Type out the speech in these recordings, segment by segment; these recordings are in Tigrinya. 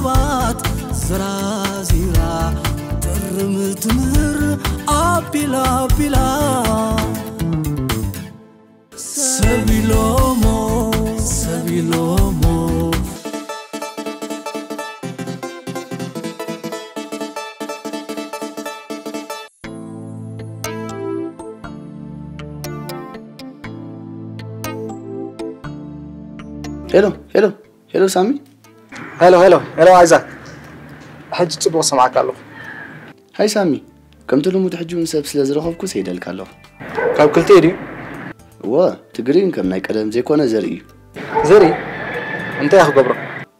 ባት ዝራዚራ ጥርም ትምህር ኣቢላ ኣቢላ ሰብ ኢሎሞ ሰብ ኢሎሞ። ሄሎ ሄሎ ሄሎ ሳሚ። ሄሎ ሄሎ ሄሎ ኣይዛክ፣ ሕጂ ጽቡቕ ሰማዕካ ኣለኹ። ሃይ ሳሚ፣ ከምቲ ልሙድ ሕጂ እውን ሰብ ስለ ዝረኸብኩ ሰይደልካ ኣለኹ። ካብ ክልቲኡ ድዩ? እወ፣ ትግርኝ ከም ናይ ቀደም ዘይኮነ ዘርኢ እዩ። ዘርኢ? እንታይ እያ ክገብሮ?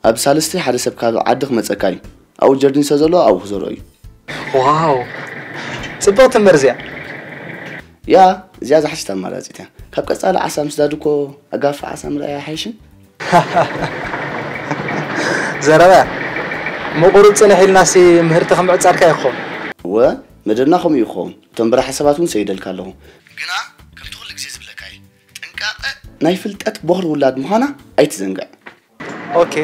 ኣብ ሳልስቲ ሓደ ሰብ ካብ ዓዲ ክመጸካ እዩ። ኣብኡ ጀርዲን ስለ ዘሎ ኣብኡ ክዘርኦ እዩ። ዋው፣ ጽብቕቲ እምበር እዚኣ። ያ፣ እዚኣ ዝሓሸት ኣማራጺት እያ። ካብ ቀጻሊ ዓሳ ምስዳድ እኮ ኣጋፋ ዓሳ ምርኣይ ኣይሓይሽን? ዘረባ እያ። ምቑሩብ ጽንሕ ኢልናሲ ምህርቲ ክምዕጻድካ ይኸውን። እወ፣ መደብና ከምኡ ይኸውን። እቶም በራሒ ሰባት እውን ሰይደልካ ኣለኹ። ግና ከምቲ ኩሉ ግዜ ዝብለካ እየ፣ ጥንቃቐ ናይ ፍልጠት ቦኽሪ ውላድ ምዃና ኣይትዘንግዕ። ኦኬ፣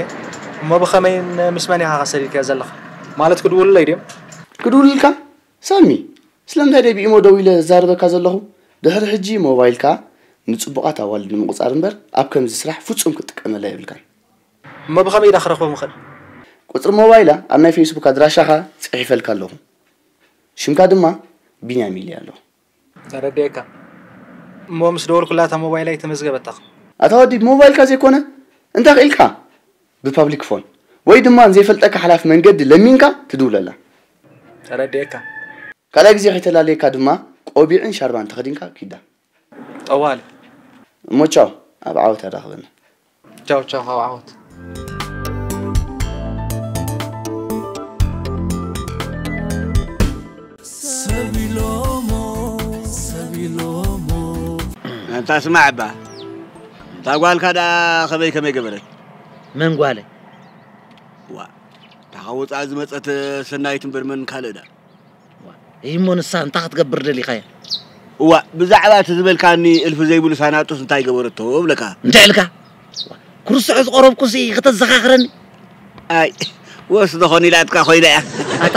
እሞ ብኸመይን ምስ መን ኢኻ ሰዲድካዮ ዘለኻ? ማለት ክድውሉለይ ድዮም? ክድውሉልካ? ሳሚ፣ ስለምንታይ ደይ ብኢሞ ደው ኢለ ዝዛረበካ ዘለኹ? ድሕሪ ሕጂ ሞባይልካ ንጽቡቓት ኣዋልድ ንምቑጻር እምበር ኣብ ከምዚ ስራሕ ፍጹም ክትጥቀመላ የብልካን። እሞ ብኸመይ ኢዳ ክረኽቦም እኽእል? ቁጽሪ ሞባይላ ኣብ ናይ ፌስቡክ ኣድራሻኻ ጽሒፈልካ ኣለኹ። ሽምካ ድማ ቢንያም ኢለ ኣለኹ። ተረዲኤካ። እሞ ምስ ደወልኩላ እታ ሞባይለይ ተመዝገበታኹ። ኣታ ወዲ ብሞባይልካ ዘይኮነ እንታይ ክኢልካ ብፓብሊክ ፎን ወይ ድማ ንዘይፈልጠካ ሓላፊ መንገዲ ለሚንካ ትድውለላ። ተረዲኤካ። ካልኣይ ግዜ ከይተላለየካ ድማ ቆቢዕን ሻርባን ተኸዲንካ ኪዳ። ጠዋሊ። እሞ ቻው፣ ኣብ ዓወት ኣራኽበና። ቻው ቻው፣ ኣብ ዓወት። ሰብ ኢሎሞ ሰብ ኢሎሞ። ኣንታ ስማዕ እባ፣ እታ ጓልካ ደኣ ከመይ ከመይ ገበረት? መን ጓለይ? ዋ፣ እታ ካብ ወጻኢ ዝመጸት ሰናይት እምበር መን ካልእ ደኣ? ዋ፣ እሞ ንሳ እንታይ ክትገብር ደሊኻያ? እዋ፣ ብዛዕባ እቲ ዝበልካኒ እልፊ ዘይብሉ ሳናጡስ እንታይ ገበረቶ እብለካ? እንታይ ኢልካ? ዋ፣ ክርስዖ ዝቐረብኩሲ ከተዘኻኽረኒ? ኣይ፣ ወስ ዝኾን ኢላትካ ኮይና እያ። ኣታ፣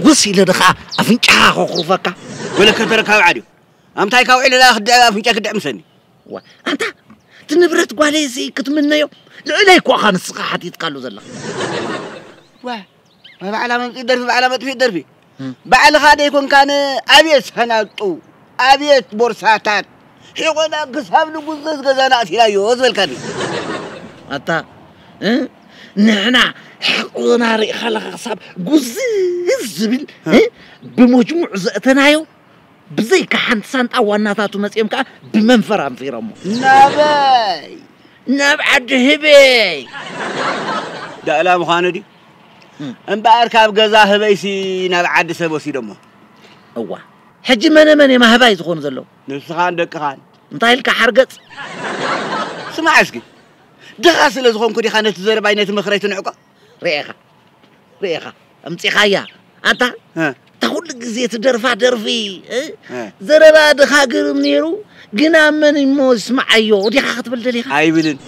ወስ ኢለ ድኻ ኣፍንጫኻ ከኹርፈካ? ወለከ ተረካብ ዓድዩ። ኣምታይ ካብ ዒለላ ክድዕብ ኣፍንጫ ክድዕምሰኒ? ዋ፣ ኣንታ፣ እቲ ንብረት ጓለይሲ ክትምነዮ ልዕለይ እኮ ኢኻ ንስኻ ሓቲትካሉ ዘለኻ። ዋ፣ ባዕላ መምጽኢት ደርፊ፣ ባዕላ መጥፊት ደርፊ። እም። ባዕልኻ ደይኮንካን ኣብየት ሰናጡ፣ ኣብየት ቦርሳታት፣ ሒቖና ክሳብ ንጉዘዝ ገዛና ኣቲናዮ ዝበልካኒ። ኣታ፣ እ? ንሕና ሕቕና ርኢኻ ኣለኻ ክሳብ ጉዝዝ ዝብል፣ እ? እ? ብመጅሙዕ ዘእተናዮ ብዘይካ ሓንቲ ሳንጣ ዋናታቱ መጺኦም ከኣ ብመንፈር ኣንፊሮሞ። ናበይ? ናብ ዓዲ ህበይ። ዳእላ ምዃኑ ድዩ? እም። እምበኣር ካብ ገዛ ህበይሲ ናብ ዓዲ ሰብ ወሲዶሞ። እዋ፣ ሕጂ መነ መን እዮም ኣህባይ ዝኾኑ ዘለዉ? ንስኻን ደቅኻን። እንታይ ኢልካ ሓርገጽ? ስማዕ እስኪ፣ ድኻ ስለ ዝኾንኩ ዲኻ ነቲ ዘረባይ ነቲ ምኽረይ ትንዕቆ? ርኤኻ፣ ርኤኻ፣ ኣምጺኻያ። ኣንታ፣ እ። እታ ኩሉ ግዜ ትደርፋ ደርፊ፣ እ? እ። ዘረባ ድኻ ግርም ነይሩ፣ ግና መን እሞ ይስምዓዮ ዲኻ ክትብል ደሊኻ? ኣይብልን።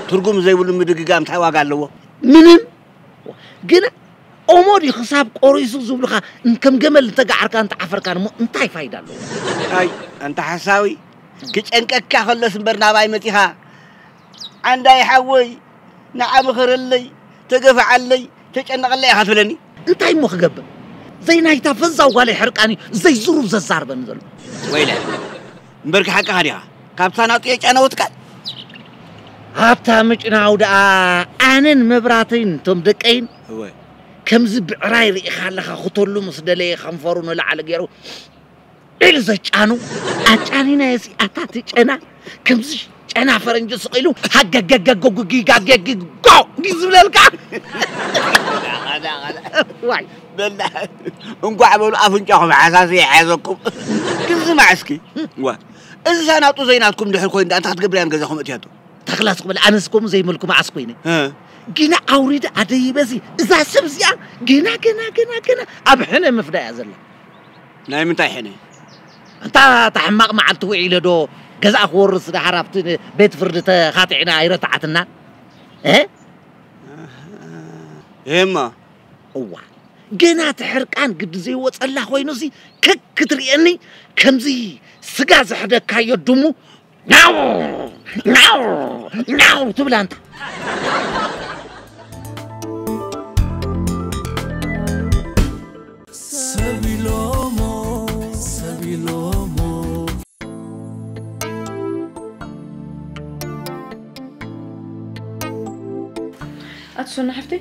ትርጉም ዘይብሉ ምድግጋም እንታይ ዋጋ ኣለዎ? ምንም። ግና ኦሞ ድዩ ክሳብ ቆሪሱ ዝብሉኻ፣ ከም ገመል እንተገዓርካ እንተዓፈርካን እሞ እንታይ ፋይዳ ኣለዎ? ኣይ፣ ኣንታ ሓሳዊ፣ ክጨንቀካ ከሎስ እምበር ናባይ መጺኻ። ዓንዳይ ሓወይ፣ ንዓ ምኸረለይ፣ ተገፍዓለይ፣ ተጨነቐለይ ኢኻ ትብለኒ? እንታይ እሞ ክገብር? ዘይናይታ ፈዛው ጓለይ ሕርቃን እዩ ዘይዝሩብ ዘዛርበኒ ዘሎ። ወይለ፣ እምበርኪ ሓቅኻ ዲኻ? ካብታ ናጡ የጫነወትካ? ኣብታ ምጭናው ደኣ ኣነን መብራተይን እቶም ደቀይን እወ። ከምዚ ብዕራይ ርኢኻ ኣለኻ፣ ክተሉ ምስ ደለየ ከንፈሩ ንላዕሊ ገይሩ ኢሉ ዘጫኑ ኣጫኒናዮ ሲ ኣታ እቲ ጨና ከምዚ ጨና ፈረንጂ ስቕ ኢሉ ሃገገገጎጉጊጋጌጊጎ ድዩ ዝብለልካ? ዋይ። በላ እንኳዕ በሉ ኣፍንጫኹም ሓሳሲ ይሓዘኩም። ግን ስማዕ እስኪ፣ ዋ፣ እዚ ሳናጡ ዘይናትኩም ድሕር ኮይኑ ደኣ እንታይ ክትገብር እያ ንገዛኹም እትያቶ? ተኽላስ ክብል ኣነስ ከምኡ ዘይመልኩ መዓስ ኮይነ? እ። ግና ኣውሪደ ኣደይበ እዚ እዛ ሰብ እዚኣ ገና ገና ገና ገና ኣብ ሕነ ምፍዳ እያ ዘላ። ናይ ምንታይ ሕነ? ኣንታ እታ ሕማቕ መዓልቲ ውዒለ ዶ ገዛ ክወርስ ደሓር ኣብቲ ቤት ፍርዲ ተኻቲዕና ኣይረታዓትናን? እ? ኤማ። እዋ፣ ገና እቲ ሕርቃን ግዲ ዘይወጸላ ኮይኑሲ፣ ከክ ክትርእየኒ፣ ከምዚ ስጋ ዘሕደካዮ ድሙ፣ ናው፣ ናው፣ ናው ትብል ኣንታ። ሰብ ኢሎሞ፣ ሰብ ኢሎሞ። ኣቲ ሶና ሓፍተይ፣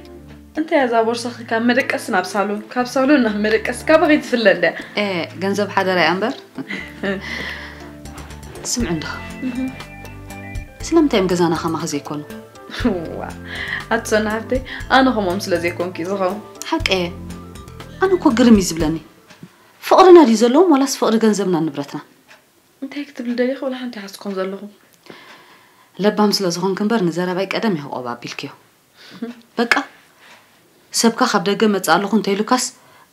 እንታይ እያ እዛ ቦርሳኺ ካብ መደቀሲ ናብ ሳሎን፣ ካብ ሳሎን ናብ መደቀሲ፣ ካባኺ ትፍለ እንድያ? ኤ፣ ገንዘብ ሓደራ እያ እምበር። ስምዒ እንዶ። ስለምንታይ እዮም ገዛና ከማኺ ዘይኮኑ? ዋ፣ ኣቲ ሶና ሓፍተይ፣ ኣነ ከምኦም ስለ ዘይኮንኩ እዩ ዝኸውን። ሓቂ እየ። ኣነ እኮ ግርም እዩ ዝብለኒ። ፍቕርና ድዩ ዘለዎም ዋላስ ፍቕሪ ገንዘብና ንብረትና? እንታይ ክትብል ደሊኺ? ወላ ሓንቲ ኣይሓዝኩን ዘለኹ። ለባም ስለ ዝኾንክ እምበር ንዘረባይ ቀደም ኢኺ ቆብ ኣቢልክዮ። በቃ፣ ሰብካ ካብ ደገ መጽእ ኣለኹ እንተኢሉካስ፣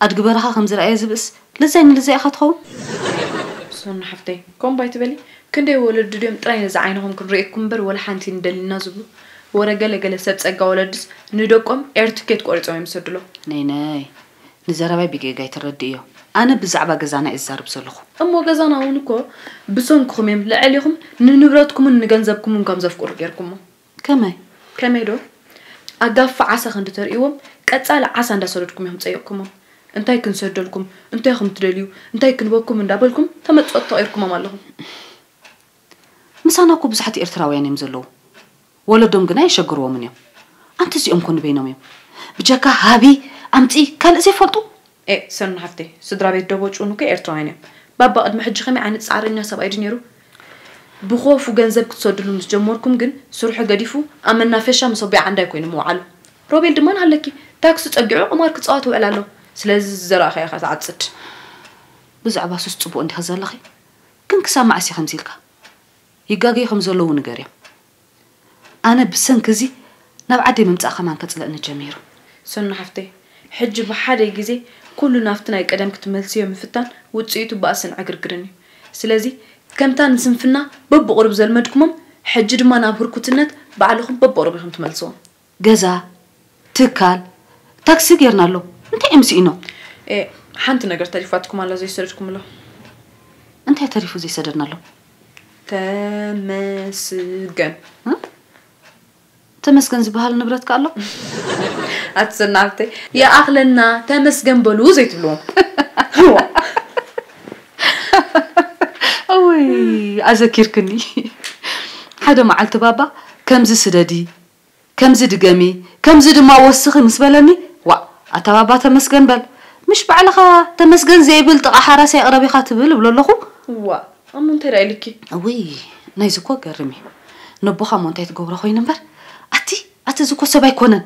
ኣድጊ በረኻ ከም ዝረኣየ ዝብእስ፣ ልዛይ ንልዛይ ኢኻ ትኸውን። ሶና ሓፍተይ፣ ከምኡ ኣይትበሊ። ክንደይ ወለዲ ድዮም ጥራይ ነዚ ዓይንኹም ክንርእየኩም እምበር ወላ ሓንቲ ንደሊና ዝብሉ? ወረ ገለ ገለ ሰብ ጸጋ ወለድስ ንደቆም ኤር ትኬት ቆሪጾም እዮም ዝሰዱሎም። ነይ ነይ፣ ንዘረባይ ብጌጋ ኣይትረድእዮ። ኣነ ብዛዕባ ገዛና እየ ዝዛረብ ዘለኹ። እሞ ገዛና እውን እኮ ብሰንክኹም እዮም ልዕሊኹም ንንብረትኩምን ንገንዘብኩምን ከም ዘፍቅሩ ጌርኩሞ። ከመይ? ከመይ ዶ? ኣጋፋ ዓሳ ክንዲ ተርእይዎም ቀጻሊ ዓሳ እንዳሰደድኩም ኢኹም ጸይቕኩሞም። እንታይ ክንሰደልኩም፣ እንታይ ኢኹም ትደልዩ፣ እንታይ ክንበኩም እንዳበልኩም ተመጽወቲ ተቐይርኩሞም ኣለኹም። ምሳና እኮ ብዙሓት ኤርትራውያን እዮም ዘለዉ። ወለዶም ግና የሸግርዎምን እዮም። ኣንቲ እዚኦም ኮ ንበይኖም እዮም። ብጀካ ሃቢ፣ ኣምጺ፣ ካልእ ዘይፈልጡ? ኤ፣ ሰኑ ሓፍተይ፣ ስድራ ቤት ደቦጭውን እኮ ኤርትራውያን እዮም። ባባ ቅድሚ ሕጂ ከመይ ዓይነት ጻዕረኛ ሰብኣይ ድዩ ነይሩ? ብኾፉ ገንዘብ ክትሰድሉ ምስ ጀመርኩም ግን ስርሑ ገዲፉ ኣብ መናፈሻ ምስ ኣቦይ ዓንዳይ ኮይኑ ምውዓሉ። ሮቤል ድማ ንሃለኪ ታክሲ ጸጊዑ ቁማር ክጻወት ውዕል ኣሎ። ስለዚ ዝዘራእኻዮ ኢኻ ትዓጽድ። ብዛዕባ ሱስ ጽቡቕ እንዲኻ ዘለኺ፣ ግን ክሳብ መዓስ እዩ ከምዚ ኢልካ? ይጋገዩ ከም ዘለዉ ንገርዮም። ኣነ ብሰንኪ እዚ ናብ ዓደይ ምምጻእ ከማን ከጽልእኒ ጀሚሩ። ሰኑ ሓፍተይ፣ ሕጂ ብሓደ ግዜ ኩሉ ናብቲ ናይ ቀደም ክትመልስዮ ምፍታን ውጽኢቱ ባእስን ዕግርግርን እዩ። ስለዚ ከምታ ንስንፍና በብቑሩብ ዘልመድኩሞም፣ ሕጂ ድማ ናብ ህርኩትነት ባዕልኹም በብቑሩብ ኢኹም ትመልስዎም። ገዛ፣ ትካል፣ ታክሲ ጌርናሎም። እንታይ እዮም ስኢኖም? ኤ፣ ሓንቲ ነገር ተሪፋትኩም ኣላ ዘይሰደድኩምሎ። እንታይ ተሪፉ ዘይሰደድናሎም? ተመስገን። እ? ተመስገን ዝበሃል ንብረትካ ኣሎ? ኣቲ ሰናብተይ፣ ይኣኽለና፣ ተመስገን በሉ ዘይትብልዎም። እውይ፣ ኣዘኪርክኒ። ሓደ መዓልቲ ባባ ከምዚ ስደዲ፣ ከምዚ ድገሚ፣ ከምዚ ድማ ወስኺ ምስ በለኒ፣ ዋእ፣ ኣታ ባባ ተመስገን በል። ምሽ ባዕልኻ ተመስገን ዘይብል ጥቓ ሓራሳይ ቅረብ ኢኻ ትብል እብሎ ኣለኹ። ዋእ፣ እሞ እንታይ ደኣ ኢልኪ? እውይ፣ ናይዚ እኮ ገርም እዩ። ነቦኻ እሞ እንታይ ትገብሮ ኮይኑ እምበር? ኣቲ፣ ኣቲ እዚ እኮ ሰብ ኣይኮነን።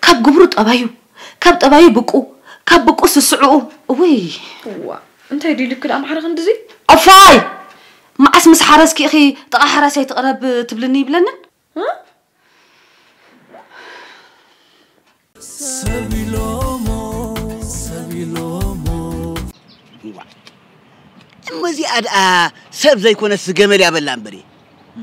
ካብ ግብሩ ጠባዩ፣ ካብ ጠባዩ ብቁ፣ ካብ ብቁ ስስዕኡ። እውይ። ዋእ፣ እንታይ ድዩ ኢልኪ ደኣ ማዕረ ክንድዚ? ኣፋይ! መዓስ ምስ ሓረስኪ ኢኺ ጥቓ ሓራሳይ ትቕረብ ትብልኒ ይብለንን? እ? ሰብ ኢሎሞ፣ ሰብ ኢሎሞ። እዋ፣ እሞ እዚኣ ደኣ ሰብ ዘይኮነስ ገመል እያ በላ እምበሪ።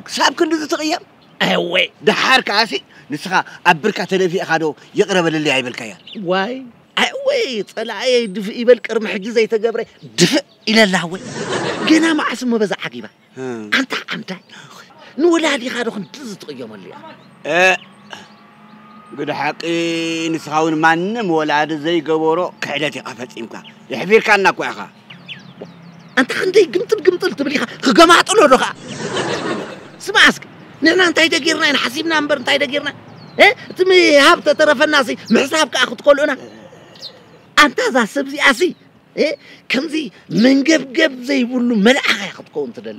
ክሳብ ክንድዚ ትቕየም? ኣወይ፣ ደሓር ከኣሲ ንስኻ ኣብ ብርካ ተደፊእኻ ዶ ይቕረ በልለይ ኣይበልካያ? ዋይ፣ ኣወይ፣ ጸላእየይ ድፍእ ይበል፣ ቅድሚ ሕጂ ዘይተገብረ ድፍእ ኢለላ ወይ። ገና መዓስ እሞ በዛ ዓጊባ? እም። ኣንታ ዓምዳይ፣ ንወላዲኻ ዶ ክንድዚ ትቕየመሉ ኢኻ? እ፣ ግደ ሓቂ ንስኻ እውን ማንም ወላዲ ዘይገበሮ ክሕደት ኢኻ ፈጺምካ። የሕፊርካና እኮ ኢኻ። ኣንታ ክንደይ ግምጥል ግምጥል ትብል ኢኻ፣ ክገማጥሎ ዶ ኸኣ? ስማዕ እስኪ፣ ንሕና እንታይ ደጊርና ኢና ሓሲብና እምበር እንታይ ደጊርና? እ፣ እቲ ምሃብ ተተረፈናሲ ምሕሳብ ከኣ ክትከልኡና? ኣንታ እዛ ሰብ እዚኣሲ እ፣ ከምዚ መንገብገብ ዘይብሉ መልኣኽ እያ ክትከውን ትደሊ።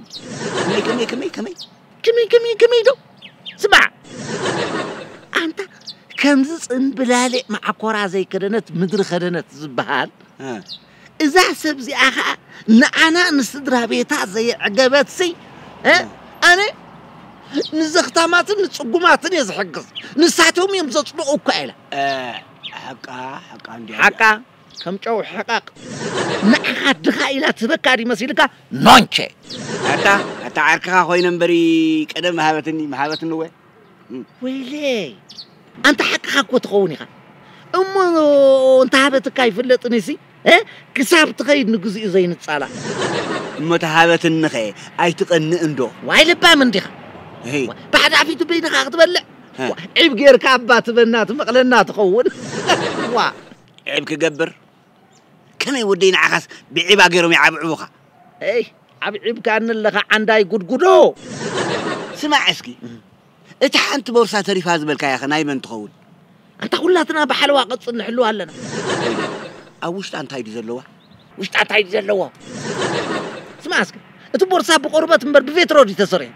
ከመይ፣ ከመይ፣ ከመይ፣ ከመይ? ከመይ፣ ከመይ፣ ከመይ ዶ? ስማዕ፣ ኣንታ ከምዚ ጽምብላሊዕ መዓኮራ ዘይከደነት ምድሪ ከደነት ዝበሃል፣ እ። እዛ ሰብ እዚኣ ኸኣ ንዓና ንስድራ ቤታ ዘየዕገበትሲ፣ እ፣ እ። ኣነ ንዘኽታማትን ንጽጉማትን እየ ዝሕግዝ፣ ንሳቶም እዮም ዘጽድቑ እኳ ኢላ። እ፣ ሓቃ፣ ሓቃ እንድያ። ሓቃ። ከም ጨው ሕቐቕ። ንዓኻ ድኻ ኢላ ትህበካ ድዩ መሲልካ? ኖንቼ። ኣታ፣ ኣታ ዓርክኻ ኮይነ እምበሪ ቀደም ምሃበትኒ፣ ምሃበትኒ እወ። እም። ወይለይ። ኣንታ ሓቅኻ እኮ ትኸውን ኢኻ። እሞ እንተሃበትካ ኣይፍለጥን ሲ? እ? ክሳብ ትኸይድ ንግዚኡ ዘይንጻላ። እሞ ተሃበትንኸ ኣይትቐንእን ዶ? ዋይ ልባም እንዲኻ። እሄ። ባዕዳ ፊቱ በይንኻ ክትበልዕ? እ። ዒብ ጌርካ ኣባ ትበና ትመቕለና ትኸውን። ዋ። ዒብ ክገብር? ከመይ ወደይ ንዓኻስ ብዒባ ገይሮም ይዓብዕቡኻ? እይ፣ ዓብዒብካኒ ኣለኻ ዓንዳይ ጉድጉዶ። ስማዕ እስኪ፣ እታ ሓንቲ ቦርሳ ተሪፋ ዝበልካያ ኸ ናይ መን ትኸውን? ኣንታ ኩላትና ብሓለዋ ቅርጺ ንሕልዋ ኣለና። ኣብ ውሽጣ እንታይ ድዩ ዘለዋ? ውሽጣ እንታይ ድዩ ዘለዋ? ስማዕ እስኪ፣ እቲ ቦርሳ ብቆርበት እምበር ብቬትሮ ድዩ ተሰሪሑ?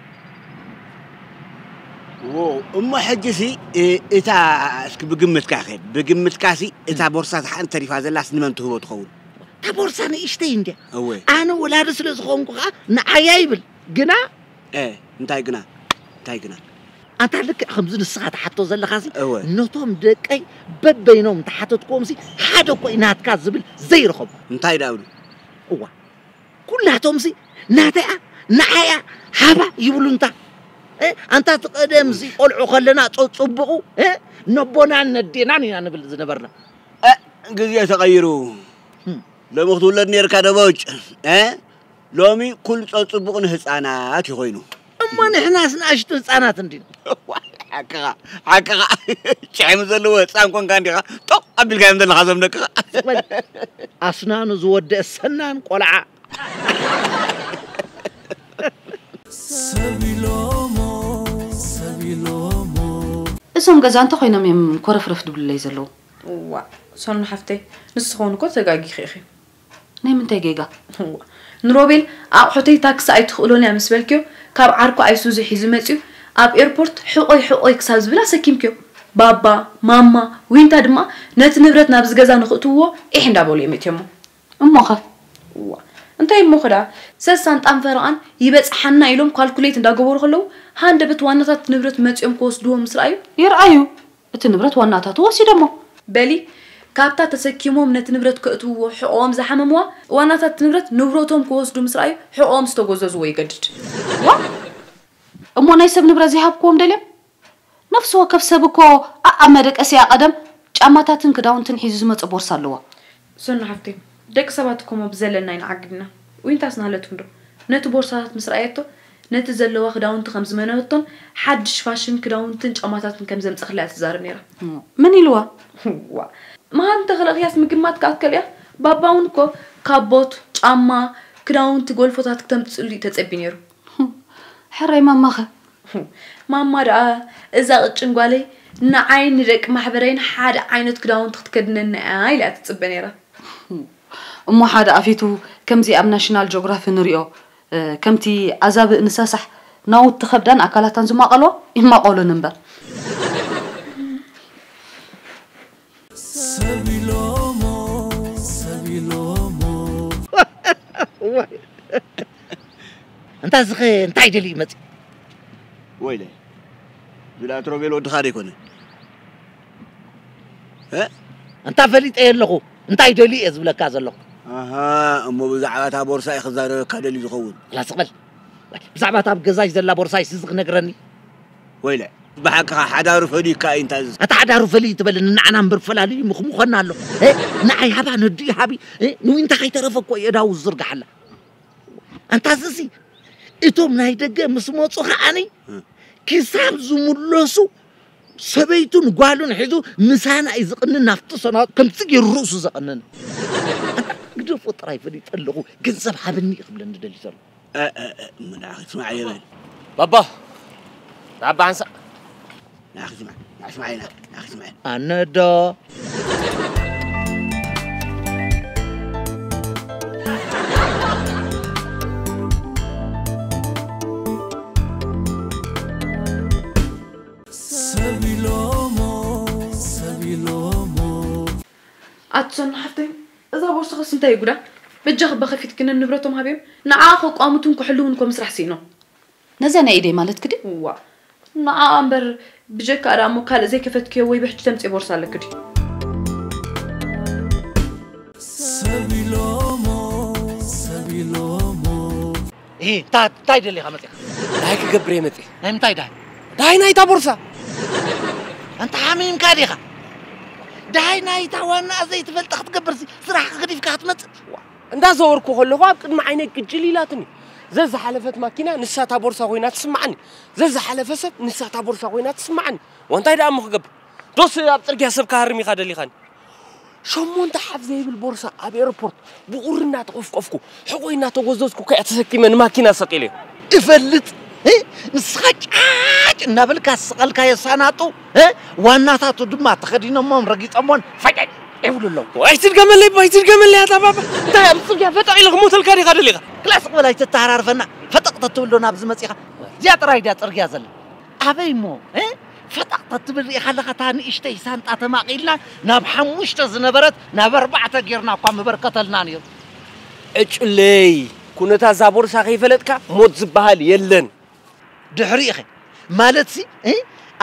ዎ፣ እሞ ሕጂ ሲ፣ እ-፣ እታ እስኪ ብግምትካ ኸ፣ ብግምትካ ሲ፣ እታ ቦርሳ እታ ሓንቲ ተሪፋ ዘላስ ንመን ትህቦ ትኸውን? እታ ቦርሳ ንእሽተይ እንድያ። እወ። ኣነ ወላዲ ስለ ዝኾንኩ ኸኣ ንዓያ ይብል። ግና እ፣ እንታይ ግና? እንታይ ግና? ኣንታ ልክዕ ከምዚ ንስኻ ትሓቶ ዘለኻሲ፣ እወ። ነቶም ደቀይ በበይኖም እንተሓተትክዎምሲ፣ ሓደ እኮ እዩ ናትካ ዝብል ዘይረኸቡ። እንታይ ደኣ ብሉ? እዋ፣ ኩላቶምሲ ናተይኣ፣ ንዓይኣ፣ ሃባ ይብሉ እንታ። እ፣ ኣንታ እቲ ቀደምሲ ቆልዑ ከለና ጸጽቡቑ፣ እ፣ ነቦናን ነዴናን ኢና ንብል ዝነበርና። እ፣ ግዜ ተቐይሩ። ህም። ሎሚ ክትውለድ ነይርካ ዶ ቦጭ? እ? ሎሚ ኩሉ ጸጽቡቕ ንህጻናት እዩ ኮይኑ። እሞ ንሕናስ ንኣሽቱ ህጻናት እንዲና። ሓቅኻ፣ ሓቅኻ። ጭሕሚ ዘለዎ ህጻን ኮንካ እንዲኻ ጦቕ ኣቢልካዮም ዘለኻ እዞም ደቅኻ። በል፣ ኣስናኑ ዝወደአ ሰናን ቆልዓ። ሰቢሎሞ፣ ሰቢሎሞ። እዞም ገዛ እንተ ኮይኖም እዮም ኮረፍረፍ ድብሉለይ ዘለዉ። እዋእ፣ ሰኑ ሓፍተይ፣ ንስኺ እውን እኮ ተጋጊኺ ኢኺ። ናይ ምንታይ ጌጋ? እዋ፣ ንሮቤል ኣቑሑተይ ታክሲ ኣይትኽእሎን እያ ምስ በልክዮ፣ ካብ ዓርኩ ኣይሱዙ ሒዙ መጺኡ፣ ኣብ ኤርፖርት ሕቖይ ሕቖይ ክሳብ ዝብል ኣሰኪምክዮ። ባባ፣ ማማ፣ ዊንታ ድማ ነቲ ንብረት ናብዚ ገዛ ንኽእትውዎ ዒሕ እንዳበሉ እዮም እትዮሞ። እሞኸ? እዋ፣ እንታይ እሞኸ ደኣ? ሰሳን ጣም ፈረቓን ይበጽሓና ኢሎም ካልኩሌት እንዳገበሩ ከለዉ፣ ሃንደበት ዋናታት ንብረት መጺኦም ክወስድዎ ምስ ረኣዩ፣ ይርኣዩ። እቲ ንብረት ዋናታቱ ወሲዶሞ። በሊ፣ ካብታ ተሰኪሞም ነቲ ንብረት ከእትውዎ ሕቖኦም ዝሓመምዋ፣ ዋናታት እቲ ንብረት ንብረቶም ክወስዱ ምስ ረኣዩ፣ ሕቖኦም ዝተጎዘዝዎ ይገድድ። ዋ! እሞ ናይ ሰብ ንብረት ዘይሃብክዎም ደልዮም? ነፍሲ ወከፍ ሰብ እኮ፣ ኣ-፣ ኣብ መደቀሲኣ ቀደም ጫማታትን ክዳውንትን ሒዙ ዝመጽእ ቦርሳ ኣለዋ። ሰኑ ሓፍተይ፣ ደቂ ሰባት እኮ እሞ ብዘለና ኢና ዓጊብና። ዊንታስ ናሃለትኩም ዶ? ነቲ ቦርሳታት ምስ ረኣየቶ፣ ነቲ ዘለዋ ክዳውንቲ ከም ዝመነወቶን ሓድሽ ፋሽን ክዳውንትን ጫማታትን ከም ዘምጸኽላ እያ ትዛረብ ነይራ። እም፣ መን ኢልዋ? ዋ፣ መሃን እንተኽለኽያስ ምግማት ከኣከል እያ። ባባ እውን እኮ ካቦት፣ ጫማ፣ ክዳውንቲ፣ ጎልፎታት ክተምጽእሉ እዩ ተጸቢ ነይሩ። ሕራይ ማማኸ? ማማ ደኣ፣ እዛ ቅጭን ጓለይ ንዓይን ንደቂ ማሕበረይን ሓደ ዓይነት ክዳውንቲ ክትከድነና እያ ኢላ እያ ትጽበ ነይራ። እሞ ሓደ ኣፊቱ ከምዚ ኣብ ናሽናል ጆግራፊ ንሪኦ፣ እ፣ ከምቲ ኣዛብእ ንሳሳሕ ናውቲ ከብዳን ኣካላታን ዝማቐሎ ይማቐሉን እምበር። ሰቢሎሞ፣ ሰቢሎሞ። እዋይ። እንታ እዚ ኸ እንታይ ደልዩ መጺኡ? ወይለ፣ ዝለኣት ሮቤል ወድኻ ዶ ኣይኮነ? እ? እንታ ፈሊጠ የለኹ፣ እንታይ ደልዩ እየ ዝብለካ ዘለኹ። ኣሃ፣ እሞ ብዛዕባ እታ ቦርሳ እዩ ክዛረበካ ደልዩ ዝኸውን። ላስ በል። ብዛዕባ እታ ኣብ ገዛይ ዘላ ቦርሳ እዩ እዚ ክነግረኒ። ወይለ፣ ብሓቅኻ ሓዳሩ ፈሊዩካ እዩ እንታይ እዚ? ኣታ ሓዳሩ ፈልዩ ትበለኒ፣ ንዓና እምበር ፈላልዩ ምኽምኾና ኣሎ። እ? ንዓይ ሃባ ነዲኡ ሃቢ፣ እ? ንዊንታ ከይተረፈ እኮ እዩ እዳው ዝዝርግሓላ። ኣንታ እዚ እቶም ናይ ደገ ምስ መጹ ከዓኒ እ። ክሳብ ዝምለሱ ሰበይቱን ጓሉን ሒዙ ምሳና እዩ ዝቕንን፣ ናብቲ ሰናት ከምዚ ገይሩ ርእሱ ዘቕንን። ኣንታ ግደፎ ጥራይ ፈሊጠ ኣለኹ፣ ገንዘብ ሃበኒ እዩ ክብለኒ ደልዩ ዘሎ። እ፣ እ፣ እ፣ እሞ ንዓኺ ስማዕ የበል። ባባ፣ ንዓባ ሓንሳእ። ንዓኺ ስማዕ፣ ንዓኺ ስማዕ ኢና፣ ንዓኺ ስማዕ። ኣነ ዶ? ሰቢሎሞ፣ ሰቢሎሞ። ኣትሶን ሓፍተይ፣ እዛ ቦርሳኸስ እንታይ እዩ ጉዳ? በጃኺ በኸፊትኪ ነንብረቶም ሃብዮም፣ ንዓኣ ከቋምቱን ክሕልዉን እኮ ምስራሕ ስኢኖም። ነዛ ናይ ኢደይ ማለትኪ ድዩ? እዋ፣ ንዓኣ እምበር ብጀካኣ ደኣ እሞ ካልእ ዘይከፈትክዮ ወይ ብሕጂ ተምጽዮ ቦርሳ ኣለኪ ድዩ? ሰቢሎሞ፣ ሰቢሎሞ። እሂ፣ እንታ-፣ እንታይ ደሊኻ መጺኻ? ዳይ ክገብር እየ መጺእ። ናይ ምንታይ ዳይ? ዳይ ናይታ ቦርሳ። ኣንታ ሓሚምካ ዲኻ? ደሃይ ናይታ ዋናኣ ዘይትፈልጣ ክትገብርሲ ስራሕካ ገዲፍካ ክትመጽእ? እንዳ ዘወርኩ ከለኹ ኣብ ቅድሚ ዓይነይ ቅጅል ኢላትኒ። ዘዝሓለፈት ማኪና ንሳ እታ ቦርሳ ኮይና ትስምዓኒ። ዘዝሓለፈ ሰብ ንሳ እታ ቦርሳ ኮይና ትስምዓኒ። ወንታይ ደኣ እሞ ክገብር? ዶስ ኣብ ጽርግያ ሰብ ክሃርም ኢኻ ደሊኻኒ? ሸሞንተ ሓፍ ዘይብል ቦርሳ ኣብ ኤርፖርት ብቑሪ እናተቆፍቆፍኩ፣ ሕቆይ እናተጎዘዝኩ ከኣ ተሰኪመ ንማኪና ሰቂለዮ። እፈልጥ። እ? ንስኻ ጫጭ እናበልካ ዝሰቐልካዮ ሳናጡ፣ እ? ዋናታቱ ድማ ተኸዲኖሞን ረጊጾሞን ፈጨጭ ይብሉ ኣለዉ። ኣይትድገመለይ፣ ኣይትድገመለይ ኣታ ባባ። እንታይ ኣብ ጽርግያ ፈጠቕ ኢለ ክሞተልካ ዲኻ ደሊኻ? ክላስ ቅበል ኣይተተሃራርፈና። ፈጠቕ ተትብል ዶ ናብዚ መጺኻ? እዚኣ ጥራይ ድያ ጽርግያ ዘላ? ኣበይ እሞ? እ? ፈጠቕ ተትብል ሪኢኻ ኣለኻ? እታ ንእሽተይ ሳንጣ ተማቒልና ናብ ሓሙሽተ ዝነበረት ናብ ኣርባዕተ ጌርና እኳ ምበርከተልና ነይሩ። ዕጩለይ፣ ኩነታ እዛ ቦርሳ ከይፈለጥካ ሞት ዝበሃል የለን። ድሕሪኡ ኸ? ማለትሲ፣ እ?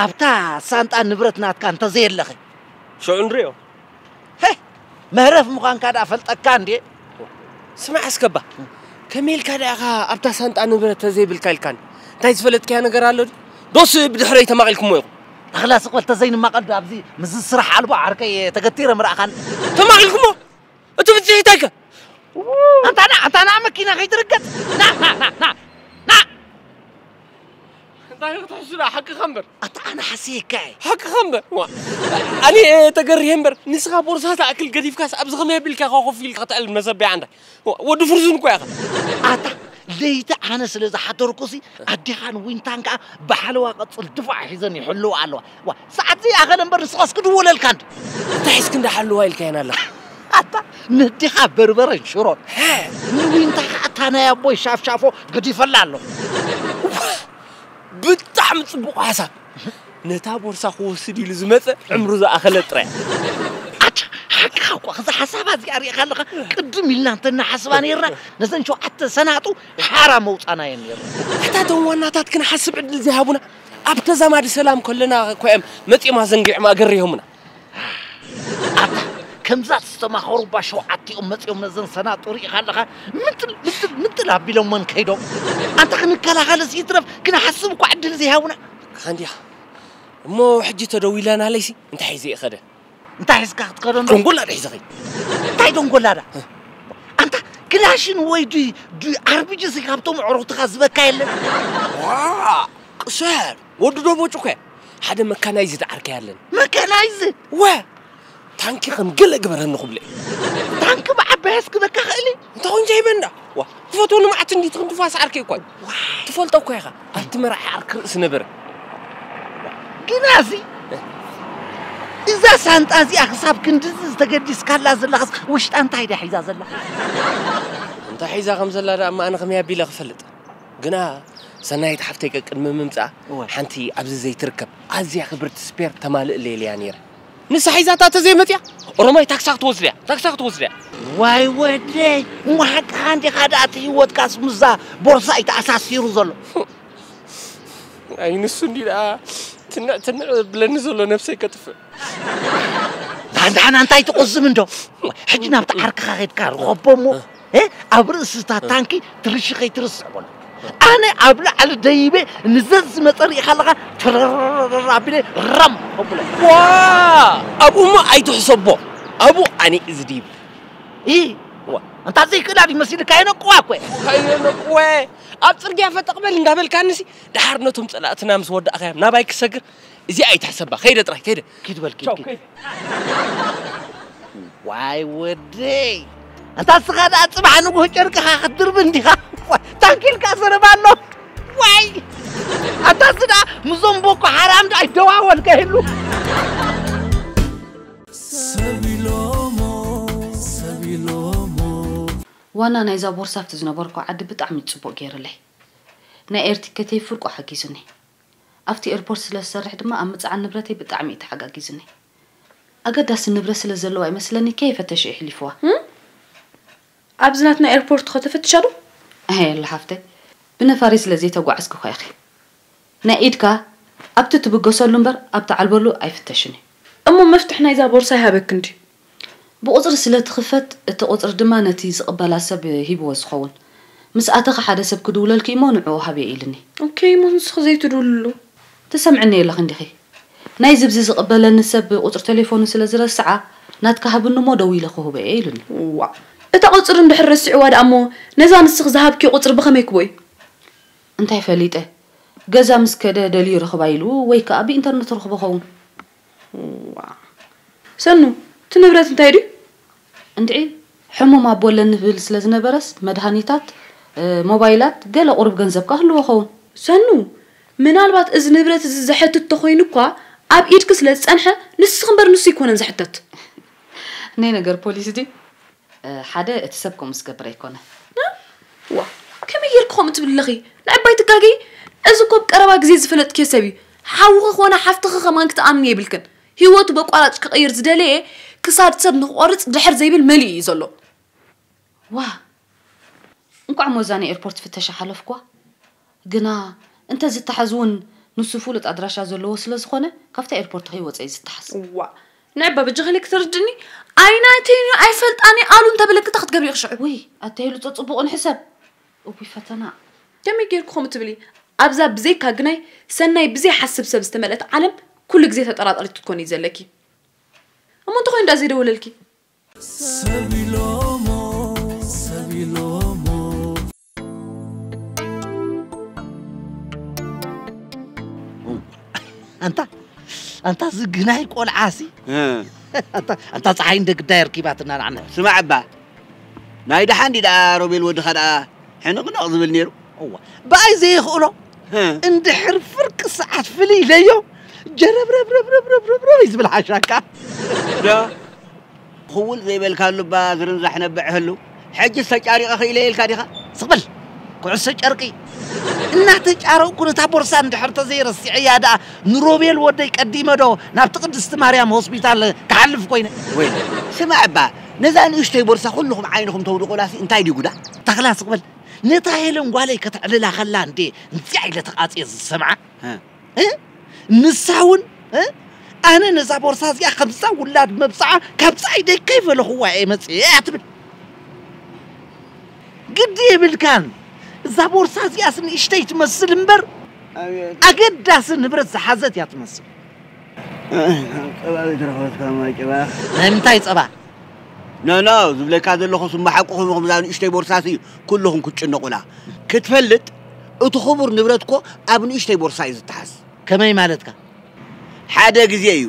ኣብታ ሳንጣ ንብረት ናትካ እንተዘየለኸ? ሽዑ ንሪኦ። ሄ! መህረፍ ምዃንካ ደኣ ፈልጠካ እንዴ? ስማዕ እስከባ፣ ከመይ ኢልካ ደኣ ኢኻ ኣብታ ሳንጣ ንብረት ተዘይብልካ ኢልካኒ? እንታይ ዝፈለጥካዮ ነገር ኣሎ ድዩ? ዶስ ብድሕረይ ተማቒልኩሞ ኢኹም? ኣኽላ ስቕ በል ተዘይንማቐል ዶ ኣብዚ ምስዚ ስራሕ ኣልቦ ዓርከይ ተገቲረ ምረኣኻኒ? ተማቒልኩሞ? እቲ ብጽሒት ኣይከ? ኣንታ ና፣ ኣንታ ና መኪና ከይትርገጽ። ና፣ ና፣ ና፣ ና፣ ና። እንታይ ክትሕሱ ደኣ ሓቅኻ እምበር። ኣታ ኣነ ሓስየካ እየ። ሓቅኻ እምበር። ዋ። ኣነ ተገሪሄ እምበር፣ ንስኻ ቦርሳ ትኣክል ገዲፍካስ ኣብዚ ከመይ ኣቢልካ ኢኻ ኮፍ ኢልካ ተዕልል መሰበያ ዓንዳይ? ዋ፣ ወዲ ፍርዙን እኮ ኢኻ። ኣታ ለይቲ ኣነ ስለ ዝሓደርኩሲ ኣዴኻን ዊንታን ከኣ ብሓለዋ ቀጽል ድፋዕ ሒዘን ይሕልዋ ኣለዋ። ዋ፣ ሰዓት ዘይኣኸለ እምበር ንስኻስ ክድወለልካ እንዲ። እንታይ ሒዝክ እንዳ ሓለዋ ኢልካየን ኣለኻ? ኣታ ነዴኻ በርበረን ሽሮን። ንዊንታ ከኣ እታ ናይ ኣቦይ ሻፍሻፎ ገዲፈላ ኣለኹ። ብጣዕሚ ጽቡቕ ሓሳብ። ነታ ቦርሳ ክወስድ ኢሉ ዝመጸ ዕምሩ ዝኣኸለ ጥራይ። ኣታ ሓቅኻ እኳ፣ እዛ ሓሳባ እዚኣ ሪእኻ ኣለኻ? ቅድም ኢልና እንተናሓስባ ነይርና፣ ነዘን ሸውዓተ ሰናጡ ሓራ መውጻናየን ነይርና። ኣታ እቶም ዋናታት ክንሓስብ ዕድል ዘይሃቡና፣ ኣብ ተዛማዲ ሰላም ከለና እኮ እዮም መጺኦም ኣዘንጊዖም ኣገሪሆሙና። ኣታ ከምዛ ዝተማኸሩ እባ ሸውዓቲኦም መጺኦም ነዘን ሰናጡ ሪኢኻ ኣለኻ? ምንጥል፣ ምንጥል፣ ምንጥል ኣቢሎመን ከይዶም። ኣንታ ክንከላኸልስ ይትረፍ፣ ክንሓስብ እኳ ዕድል ዘይሃቡና። ኣንዲያ፣ እሞ ሕጂ ተደዊላናለይሲ እንታይ ሒዘ ይኸደ? እንታይ ሒዝካ ክትከዶ እንዶ? ደንጎላ ዶ ሒዘ ኸይድ? እንታይ ደንጎላ ዳ? ኣንታ ክላሽን ወይ ዱይ፣ ዱይ ኣርቢጂ ሲ ካብቶም ኣዕሩኽትኻ ዝበካ የለን? ዋ፣ ቅሰር፣ ወዲ ዶ ቦጭ እኮ እያ። ሓደ መካናይዝድ ዓርከይ ኣለኒ። መካናይዝድ? ወ፣ ታንኪ ከም ገለ ግበረኒ ክብሎ እየ። ታንኪ ብዓባይ ኣስክበካ ኽእል እዩ? እንታይ ኮንጃ ይበንዳ? ዋ፣ ትፈትወኒ መዓት እንዲ ትኽንድፋስ ዓርከይ እኮ እዩ። ዋ። ትፈልጦ እኮ ኢኻ። ኣብቲ መርዓ ዓርኪ ርእሲ ነበረ። ግናሲ፣ እዛ ሳንጣ እዚኣ ክሳብ ክንድዚ ዝተገዲስካላ ዘለኻስ ውሽጣ እንታይ ድያ ሒዛ ዘላ? እንታይ ሒዛ ከም ዘላ ደኣ እማ ኣነ ከመይ ኣቢለ ክፈልጥ? ግና ሰናይት ሓፍተይ ቀቅድሚ ምምጻኣ እወ። ሓንቲ ኣብዚ ዘይትርከብ ኣዝያ ክብርቲ ስፔር ተማልእለይ ኢለያ ነይረ። ንሳ ሒዛታ ተዘይመጽያ ኦሮማይ ታክሳ ክትወስድ እያ፣ ታክሳ ክትወስድ እያ። ዋይ ወደይ፣ እሞ ሓቅኻ እንዲኻ ደኣ እቲ ህይወትካስ ምስዛ ቦርሳ እዩ ተኣሳሲሩ ዘሎ። ኣይ ንሱ እንዲ ደኣ ትንዕ ትንዕ ብለኒ ዘሎ ነብሰይ ከጥፍእ። ዳንዳና እንታይ ትቆዝም እንዶ? ሕጂ ናብቲ ዓርክኻ ኸይድካ ርኸቦ እሞ፣ እ? ኣብ ርእሲ እታ ታንኪ ትርሺ ኸይትርስዕ በሎ። ኣነ ኣብ ላዕሊ ደይበ ንዘዝ ዝመጸ ርኢኻ ኣለኻ፣ ተረረረረ ኣቢለ ራም ከብሎ። ዋ! ኣብኡ እሞ ኣይትሕሰቦ። ኣብኡ ኣነ እዚ ድይብ። ኢ፣ ዋ። እንታ ዘይክእላ ድዩ መሲልካ? የነቅዋ እኮ እየ። ከየነቅወ ኣብ ጽርግያ ፈጠቕ በል እንዳበልካንሲ፣ ደሓር ነቶም ጸላእትና ምስ ወዳእካዮም ናባይ ክሰግር፣ እዚኣ ኣይትሕሰባ። ከይደ ጥራይ፣ ከይደ። ኪድ በል፣ ኪድ፣ ቻው፣ ኪድ። ከይደ። ዋይ ወደይ፣ ኣንታ እስኻ ደኣ ጽባሕ ንግሆ ጨርቅኻ ክትድርቢ እንዲኻ። ዋይ፣ ታንኪልካ ዘረባ ኣሎ። ዋይ፣ ኣንታ እዚ ደኣ ምስዞም ቦኮ ሓራም ደኣ ይደዋወል ከይህሉ። ሰብ ኢሎሞ፣ ሰብ ኢሎሞ። ዋና ናይዛ ቦርሳ ኣብቲ ዝነበርኩ ዓዲ ብጣዕሚ ጽቡቕ ገይርለይ። ናይ ኤር ቲኬተይ ፍርቁ ሓጊዙኒ። ኣብቲ ኤርፖርት ስለ ዝሰርሕ ድማ ኣብ ምጽዓን ንብረተይ ብጣዕሚ እዩ ተሓጋጊዙኒ። ኣገዳሲ ንብረት ስለ ዘለዋ ይመስለኒ ከይፈተሸ የሕሊፍዋ። እም? ኣብዚ ናትና ኤርፖርት ኸ ተፈትሻ ዶ? ኣየ፣ የለ ሓፍተይ፣ ብነፋሪት ስለ ዘይተጓዓዝኩ እኳ ኢኺ። ናይ ኢድካ ኣብቲ ትብገሰሉ እምበር ኣብ ትዓልበሉ ኣይፍተሽን እዩ። እሞ መፍትሕ ናይዛ ቦርሳ ይሃበክ እንድዩ። ብቑጽሪ ስለ ትኽፈት፣ እቲ ቁጽሪ ድማ ነቲ ዝቕበላ ሰብ ሂብዎ ዝኸውን። ምስ ኣተኺ ሓደ ሰብ ክድውለልኪ እሞ ንዕኡ ሃብዮ ኢልኒ። ኦኬ፣ እሞ ንስኺ ዘይትድውልሉ? ትሰምዕኒ የለኺ እንዲኺ። ናይ ዝብዚ ዝቕበለኒ ሰብ ቁጽሪ ቴሌፎኑ ስለ ዝረስዓ፣ "ናትካ ሃብኒ እሞ ደዊለ ክህቦ እየ" ኢሉኒ። ዋእ፣ እታ ቁጽሪ እንድሕር ረሲዕዋ ደኣ እሞ፣ ነዛ ንስኺ ዝሃብክዮ ቁጽሪ ብኸመይ ክቦ እዩ? እንታይ ፈሊጠ? ገዛ ምስ ከደ ደልዩ ይረኽባ ኢሉ ወይ ከኣ ብኢንተርነት ረኽቦ ኸውን። ዋእ። ሰኑ፣ እቲ ንብረት እንታይ ድዩ? እንድዒ፣ ሕሙም ኣቦ ኣለኒ ትብል ስለ ዝነበረስ፣ መድሃኒታት፣ እ፣ ሞባይላት፣ ገለ ቁሩብ ገንዘብ ከኣ ህልዎ ኸውን። ሰኑ፣ ምናልባት እዚ ንብረት እዚ ዘሐትት ተኾይኑ እኳ፣ ኣብ ኢድኪ ስለ ዝጸንሐ፣ ንስኺ እምበር ንሱ ኣይኮነን ዝሕተት። ናይ ነገር ፖሊስ ድዩ? እ፣ ሓደ እቲ ሰብ ከምኡ ዝገብር ኣይኮነ። እ? ዋ፣ ከመይ ጌርኪ ከምኡ ትብሊ ኣለኺ? ንዕባይ ትጋገዪ። እዚ እኮ ብቀረባ ግዜ ዝፈለጥክዮ ሰብ እዩ። ሓውኺ ኮነ ሓፍትኺ ከማን ክትኣምኒ የብልክን። ህይወቱ በቋራጭ ክቕይር ዝደለየ ክሳድ ሰብ ንክቆርጽ ድሕር ዘይብል መሊኡ እዩ ዘሎ። ዋ፣ እንቋዕ ሞዛ ናይ ኤርፖርት ፍተሻ ሓለፍኳ። ግና እንተ ዝተሓዝ እውን ንሱ ፍሉጥ ኣድራሻ ዘለዎ ስለ ዝኾነ፣ ካብታ ኤርፖርት ከይወጸ እዩ ዝተሓዝ። ዋ፣ ንዕባ በጃኺ ኢለ ክትርድኒ፣ ኣይናተይን እዩ፣ ኣይፈልጣን እየ ኣሉ እንተበለኪ እንታይ ክትገብሪ ኢኺ ሽዑ? ውይ፣ ኣተይሉ ጸጽቡቑ ንሕሰብ። እውይ ፈተና። ከመይ ጌርኩ ከምኡ ትብሊ? ኣብዛ ብዘይካ ግናይ ሰናይ ብዘይሓስብ ሰብ ዝተመልአት ዓለም ኩሉ ግዜ ተጠራጠሪት ክትኮኒ እዩ ዘለኪ። እሞ እንተኾይኑ ደኣ ዘይደወለልኪ? ሰብ ኢሎሞ፣ ሰብ ኢሎሞ። ኣንታ፣ ኣንታ ዝግናይ ቆልዓሲ። እ። ኣንታ፣ ኣንታ ፀሓይ እንደ ግዳይ ኣርኪባትና ንዓና። ስማዕ እባ፣ ናይ ደሓን ድዩ ደኣ ሮቤል ወድኻ ደኣ ሕንቕንቕ ዝብል ነይሩ? እዋ፣ ብኣይ ዘይኽእሎ። እ። እንድሕር ፍርቂ ሰዓት ፍልይ ኢለዮ፣ ጀረብረብረብረብረብረብ እዩ ዝብል ሓሻካ። ዶ? ክውል ዘይበልካሉ እባ ዝርንዛሕ ነብዕ ህሉ። ሕጅስ ተጫሪቐ ክኢለ ኢልካ ዲኻ? ስቕ በል። ኩዕሶ ጨርቂ። እናተጫረቕኩ ነታ ቦርሳ እንድሕር ተዘይረሲዐያ ደኣ ንሮቤል ወደይ ቀዲመ ዶ ናብቲ ቅድስቲ ማርያም ሆስፒታል ክሓልፍ ኮይነ? ወይ ስማዕ እባ፣ ነዛ ንእሽተይ ቦርሳ ኩልኹም ዓይንኹም ተውድቑላሲ እንታይ ድዩ ጉዳ? ተኽላ ስቕ በል። ነታ ሄለን ጓለይ ከተዕልላ ከላ እንዴ እንዚኣ ኢለ ተቓጽየ ዝሰምዓ? እ። እ? ንሳ እውን፣ እ? ኣነ ነዛ ቦርሳ እዚኣ ከምዛ ውላድ መብጽዓ ካብ ጻዒደይ ከይፈለኹዋ እየ መጽየ እያ ትብል። ግዲ የብልካን። እዛ ቦርሳ እዚኣስ ንእሽተይ ትመስል እምበር፣ ኣቤት። ኣገዳሲ ንብረት ዝሓዘት እያ ትመስል። ጸባ ዘይተረኸበትካ ማይ ጨባ። ናይ ምንታይ ጸባ? ኖ፣ ኖ፣ ዝብለካ ዘለኹ ስማ ሓቁ ኮይኑ፣ ከምዛ ንእሽተይ ቦርሳስ እዩ ኩልኹም ክትጭነቑላ። ክትፈልጥ፣ እቲ ክቡር ንብረት እኮ ኣብ ንእሽተይ ቦርሳ እዩ ዝተሓዝ። ከመይ ማለትካ? ሓደ ግዜ እዩ፣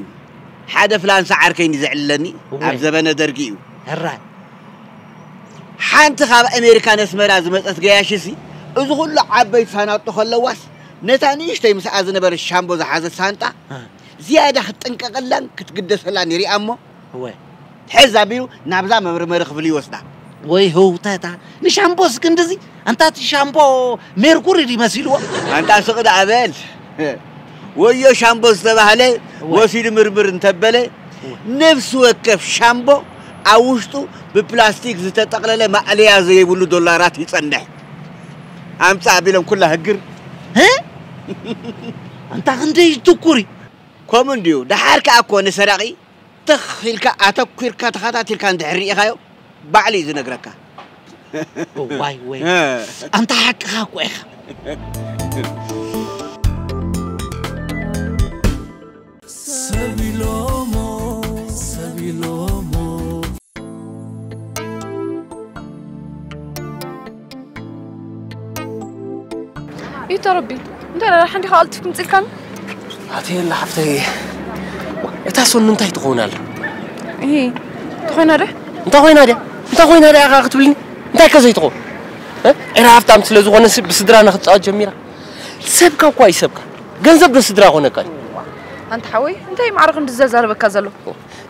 ሓደ ፍላንሳ ዓርከይ እንዲ ዘዕልለኒ፣ እወ። ኣብ ዘበነ ደርጊ እዩ። ሕራይ። ሓንቲ ካብ ኣሜሪካ ነስመራ ዝመጸት ገያሽሲ፣ እዚ ኩሉ ዓበይቲ ሳናጡ ከለዋስ፣ ነታ ንእሽተይ ምስኣ ዝነበረ ሻምቦ ዝሓዘት ሳንጣ፣ እ። ዝያዳ ክትጥንቀቐላን ክትግደሰላን ይሪኣ እሞ፣ እወ። ሕዝ ኣቢሉ ናብዛ መመርመሪ ክፍሊ ይወስዳ። ወይ ህውተታ፣ ንሻምቦስ ክንድዚ? ኣንታ እቲ ሻምቦ ሜርኩሪ ድዩ መሲልዎ? ኣንታ ስቕ ደኣ በል። ወዮ ሻምቦ ዝተባህለ እወ። ወሲዱ ምርምር እንተበለ፣ እወ። ነፍሲ ወከፍ ሻምቦ ኣብ ውሽጡ ብፕላስቲክ ዝተጠቕለለ ማእለያ ዘይብሉ ዶላራት ይጸንሕ። ኣምጻ ኣቢሎም ኩላ ህግር። እ? ኣንታ ክንደይ ትኩሪ? ከምኡ እንድዩ። ደሓር ከኣ እኮ ንሰራቒ ትኽ ኢልካ ኣተኲርካ ተኸታቲልካ እንድሕር ርኢኻዮ፣ ባዕሉ እዩ ዝነግረካ። ዋይ ወይ። እ። ኣንታ ሓቅኻ እኮ ኢኻ። ሰብ ኢሎሞ፣ ሰብ ኢሎሞ። ይታ ረቢ፣ እንታይ ደኣ ሓንዲኻ ቀልጢፍኪ ምጽልካኒ? ኣትየላ ሓፍተይ፣ እታ ሶኑ እንታይ ትኸውን ኣላ? እሂ፣ እንተኾይና ደ? እንታይ ኮይና ድያ? እንታይ ኮይና ድያ ኢኻ ክትብልኒ? እንታይ ከ ዘይትኸውን? እ? ዒራ ሃፍታም ስለ ዝኾነሲ ብስድራና ክትጻወት ጀሚራ። ሰብካ እኳ እዩ ሰብካ። ገንዘብ ዶ ስድራ ኮነካ እዩ? ኣንታ ሓወይ፣ እንታይ ማዕረ ክንዲ ዘዛርበካ ዘሎ?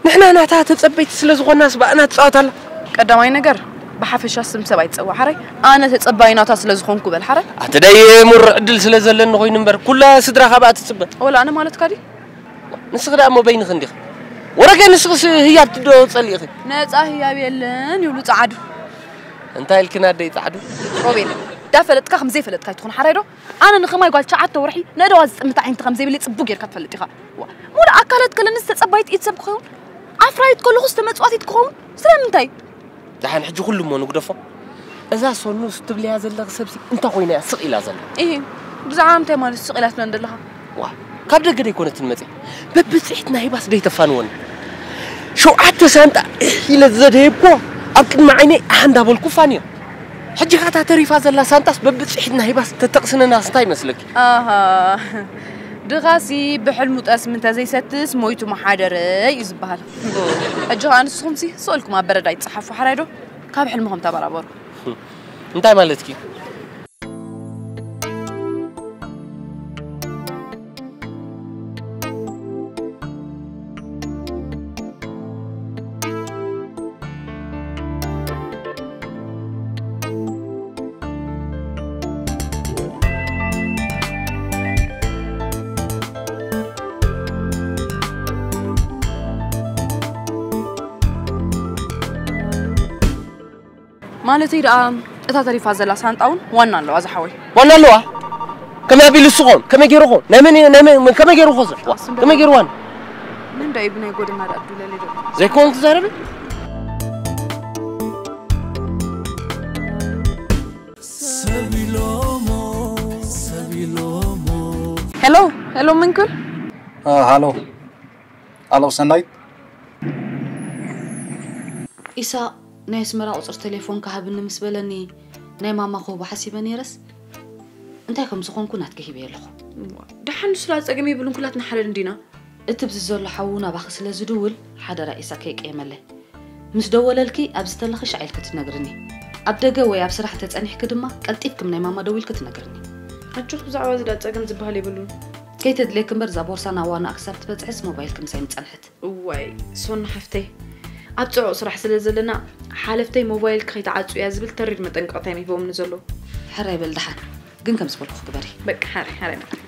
ንሕና ናታ ተጸበይቲ ስለ ዝኾናስ ብኣና ትጻወት ኣላ። ቀዳማይ ነገር፣ ብሓፈሻ ስም ሰብ ኣይትጸውዕ ሓራይ። ኣነ ተጸባይ ናታ ስለ ዝኾንኩ በል ሓራይ። ኣቲ ደይ ሙር ዕድል ስለ ዘለኒ ኮይኑ እምበር፣ ኩላ ስድራ ካብኣ ትጽበ። ወላ ኣነ ማለትካ ድዩ? ንስኺ ደኣ እሞ በይንኺ እንዲኺ። ወረገ ንስኽስ ህያብ ትዶ ጸሊእኺ? ነጻ ህያብ የለን ይብሉ ጸዓዱ። እንታይ ኢልክና ኣደይ ጸዓዱ? ሮቤል፣ ዳ ፈለጥካ ከም ዘይፈለጥካ ኣይትኹን ሓራይ ዶ? ኣነ ንኸማይ ጓል ትሽዓተ ወርሒ ነደዋ ዝጥምት ኣዒንቲ ከም ዘይብለይ ጽቡቕ ጌርካ ትፈልጥ ኢኻ። ዋ፣ ሙሉእ ኣካላት ከለኒ ዝተጸባይት ኢድ ሰብ ክኸውን፣ ኣፍራይት ከለኹ ዝተመጽዋቲት ክኸውን፣ ስለምንታይ? ደሓን ሕጂ ኩሉ እሞ ንግደፎ። እዛ ሶኑ ትብልያ ዘለኺ ሰብሲ እንታይ ኮይና እያ ስቕ ኢላ ዘላ? እሂ፣ ብዛዕባ ምንታይ ማለት ስቕ ኢላ ትብለን ዘለኻ? ዋ፣ ካብ ደገ ደይኮነትን መጽያ፣ በብጽሒት ናይ ባስ ደይተፋንወኒ። ሸውዓተ ሳንጣ ኢለ ዘደየብኮ ኣብ ቅድሚ ዓይነይ ኣሕ እንዳበልኩ ፋንዮ። ሕጂ ካታ ተሪፋ ዘላ ሳንጣስ በብጽሒት ናይ ባስ ተተቕስነናስ እንታይ ይመስለኪ? ኣሃ፣ ድኻሲ ብሕልሙ ጠስሚ እንተዘይሰትስ ሞይቱ መሓደረ እዩ ዝበሃል። ሕጂ ኸኣ ንስኹምሲ ስእልኩም ኣብ በረዳ ይጸሓፉ፣ ሓራይ ዶ? ካብ ሕልምኹም ተበራበሩ። እንታይ ማለትኪ? ማለተይ ደኣ እታ ተሪፋ ዘላ ሳንጣ እውን ዋና ኣለዋ ዝሓወይ። ዋና ኣለዋ? ከመይ ኣቢሉ እሱ ኾን? ከመይ ገይሩ ኾን? ናይ መን፣ ናይ መን፣ ከመይ ገይሩ ኾን? ዋ፣ ከመይ ገይሩ ዋን? ምን ዳይ ብናይ ጎደና ደኣ ዱለለ ዶ? ዘይኮን ትዛረቢ? ሰብ ኢሎሞ፣ ሰብ ኢሎሞ። ሄሎ፣ ሄሎ፣ ምንክል? አ፣ ሃሎ። ሃሎ፣ ሰናይት። ኢሳቕ፣ ናይ ኣስመራ ቁጽሪ ቴሌፎንካ ሃብኒ ምስ በለኒ፣ ናይ ማማ ክህቦ ሓሲበ ነይረስ፣ እንታይ ከም ዝኾንኩ ናትኪ ሂበዮ ኣለኹ። እዋ፣ ደሓን ንሱ ላ ጸገም የብሉን፣ ኩላትና ሓደ እንዲና። እቲ ኣብዚ ዘሎ ሓዉ ናባኺ ስለ ዝድውል፣ ሓደራ ኢሳቕ ከይቀየመለይ። ምስ ደወለልኪ፣ ኣብዚ ተለኺ ሻዕ ኢልኪ ትነግርኒ። ኣብ ደገ ወይ ኣብ ስራሕ ተጸኒሕኪ ድማ፣ ቀልጢፍኪ ናይ ማማ ደዊልኪ ትነግርኒ። ኣጆኺ፣ ብዛዕባ እዚ ደኣ ጸገም ዝበሃል የብሉን። ከይተድልየኪ እምበር፣ እዛ ቦርሳ ናባና ክሳብ ትበጽሕስ ሞባይልኪ ምሳይ ምጸንሐት። እዋይ፣ ሶና ሓፍተይ፣ ኣብ ጽዑቕ ስራሕ ስለ ዘለና፣ ሓለፍተይ ሞባይልኪ ከይትዓጹ እያ ዝብል ተሪር መጠንቀቕታ እዮም ሂቦምኒ ዘለዉ። ሕራይ በል ደሓን፣ ግን ከም ዝበልኩኺ ግበሪ። በቃ፣ ሕራይ፣ ሕራይ በል።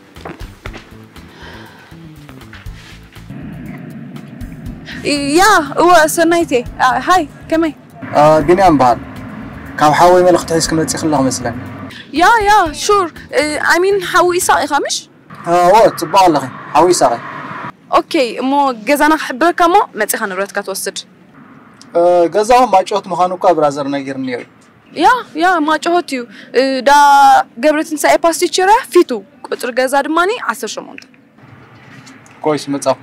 ያ፣ እወ፣ ሰናይቴ። ኣ፣ ሃይ፣ ከመይ? ኣ፣ ቢንያም በሃል። ካብ ሓወይ መልእኽቲ ሒዝኪ መጺኺ ኣለኺ መስለኒ። ያ፣ ያ፣ ሹር። እ፣ I mean፣ ሓዊ ኢሳቕ ኢኻ፣ ምሽ? እወ፣ ጽቡቕ ኣለኺ። ሓዊ ኢሳቕ እየ። ኦኬ፣ እሞ ገዛና ክሕብረካ እሞ መጺኻ ንብረትካ ትወስድ። እ፣ ገዛኹም ማይጨወት ምዃኑ እኳ ብራዘር ነጊርኒ እዩ። ያ፣ ያ፣ ማይጨወት እዩ። እ፣ ዳ ገብረትንሳኤ ፓስቲቸርያ ፊቱ፣ ቁጽሪ ገዛ ድማኒ ዓሰርተ ሸሞንተ። ኮይስ፣ መጻኹ።